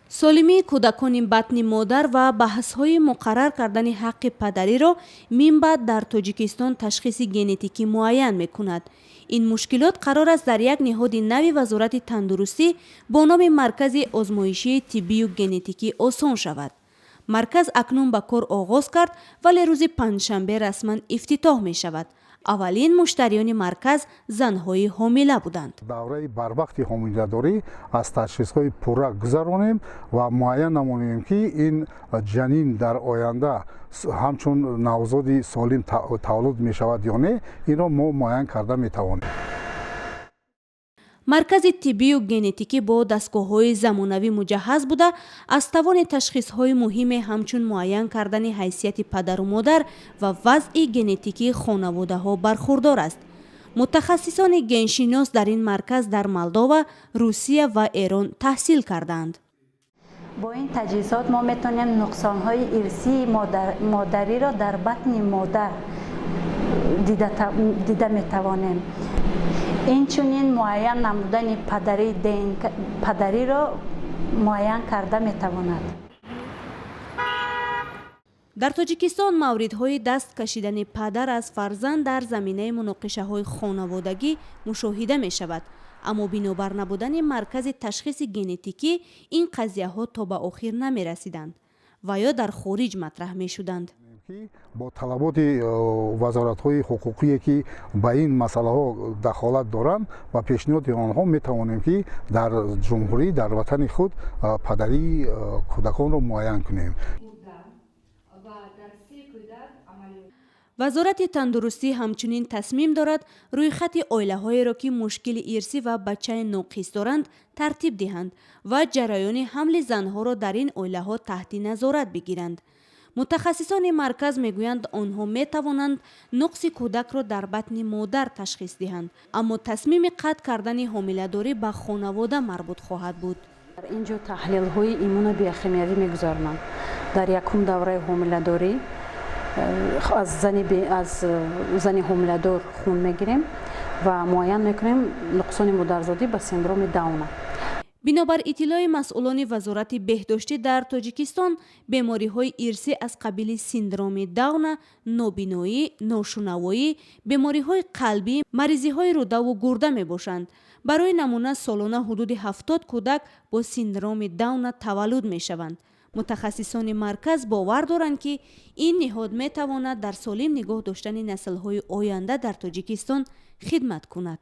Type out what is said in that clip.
Солимии кӯдакони батни модар ва баҳсҳои муқаррар кардани ҳаққи падариро минбаъд дар Тоҷикистон ташхиси генетикӣ муайян мекунад. Ин мушкилот қарор аст дар як ниҳоди нави Вазорати тандурустӣ бо номи Маркази озмоишии тиббию генетикӣ осон шавад. Марказ акнун ба кор оғоз кард, вале рӯзи панҷшанбе расман ифтитоҳ мешавад. Аввалин муштариёни марказ занҳои ҳомила буданд. Давраи барвақти ҳомиладорӣ аз ташхисҳои пурра гузаронем ва муайян намоем, ки ин ҷанин дар оянда ҳамчун навзоди солим таваллуд мешавад ё не, инро мо муайян карда метавонем. Маркази тиббию генетикӣ бо дастгоҳҳои замонавӣ муҷаҳҳаз буда, аз тавони ташхисҳои муҳиме, ҳамчун муайян кардани ҳайсияти падару модар ва вазъи генетикии хонаводаҳо бархурдор аст. Мутахассисони геншинос дар ин марказ дар Молдова, Русия ва Эрон таҳсил кардаанд. Бо ин таҷҳизот мо метавонем нуқсонҳои ирсии модариро дар батни модар дида метавонем. Инчунин муайян намудани падари, падариро муайян карда метавонад. Дар Тоҷикистон мавридҳои даст кашидани падар аз фарзанд дар заминаи муноқишаҳои хонаводагӣ мушоҳида мешавад, аммо бинобар набудани маркази ташхиси генетикӣ ин қазияҳо то ба охир намерасиданд ва ё дар хориҷ матраҳ мешуданд. Бо талаботи вазоратҳои ҳуқуқие, ки ба ин масъалаҳо дахолат доранд, ва пешниҳоди онҳо метавонем, ки дар ҷумҳурӣ, дар ватани худ падарии кӯдаконро муайян кунем. Вазорати тандурустӣ ҳамчунин тасмим дорад, рӯйхати оилаҳоеро, ки мушкили ирсӣ ва бачаи ноқис доранд, тартиб диҳанд ва ҷараёни ҳамли занҳоро дар ин оилаҳо таҳти назорат бигиранд. Мутахассисони марказ мегӯянд, онҳо метавонанд нуқси кӯдакро дар батни модар ташхис диҳанд, аммо тасмими қатъ кардани ҳомиладорӣ ба хонавода марбут хоҳад буд. Дар ин ҷо таҳлилҳои иммунобиохимиявӣ мегузаронанд. Дар якум давраи ҳомиладорӣ аз зани ҳомиладор хун мегирем ва муайян мекунем нуқсони модарзодӣ ба синдроми Дауна. Бинобар иттилои масъулони Вазорати беҳдоштӣ, дар Тоҷикистон бемориҳои ирсӣ аз қабили синдроми Дауна, нобиноӣ, ношунавоӣ, бемориҳои қалбӣ, маризиҳои рӯдаву гурда мебошанд. Барои намуна, солона ҳудуди 70 кӯдак бо синдроми Дауна таваллуд мешаванд. Мутахассисони марказ бовар доранд, ки ин ниҳод метавонад дар солим нигоҳ доштани наслҳои оянда дар Тоҷикистон хидмат кунад.